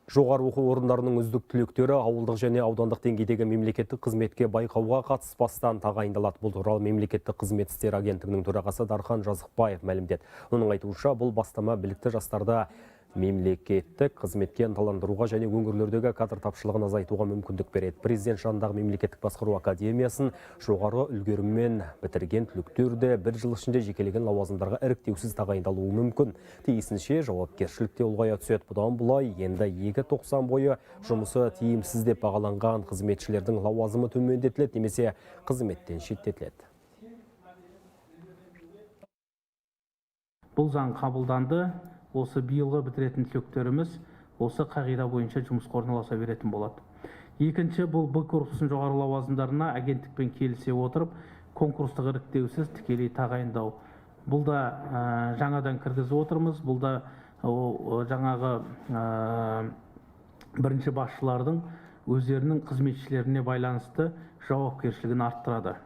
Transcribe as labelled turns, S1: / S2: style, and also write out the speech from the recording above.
S1: Жоғары оқу орындарының үздік түлектері ауылдық және аудандық деңгейдегі мемлекеттік қызметке байқауға қатыспастан тағайындалады. Бұл туралы мемлекеттік қызмет істері агенттігінің төрағасы Дархан Жазықбаев мәлімдеді. Оның айтуынша, бұл бастама білікті жастарды мемлекеттік қызметке ынталандыруға және өңірлердегі кадр тапшылығын азайтуға мүмкіндік береді. Президент жанындағы мемлекеттік басқару академиясын жоғары үлгеріммен бітірген түлектер де бір жыл ішінде жекелеген лауазымдарға іріктеусіз тағайындалуы мүмкін. Тиісінше, жауапкершілік те ұлғая түседі. Бұдан былай енді 2 тоқсан бойы жұмысы тиімсіз деп бағаланған қызметшілердің лауазымы төмендетіледі немесе қызметтен шеттетіледі.
S2: Бұл заң қабылданды. Осы биылғы бітіретін түлектеріміз осы қағида бойынша жұмысқа орналаса беретін болады. Екінші, бұл Б корпусының жоғары лауазымдарына агенттікпен келісе отырып, конкурстық іріктеусіз тікелей тағайындау. Бұл да жаңадан кіргізіп отырмыз. Бұл да жаңағы бірінші басшылардың өздерінің қызметшілеріне байланысты жауапкершілігін арттырады.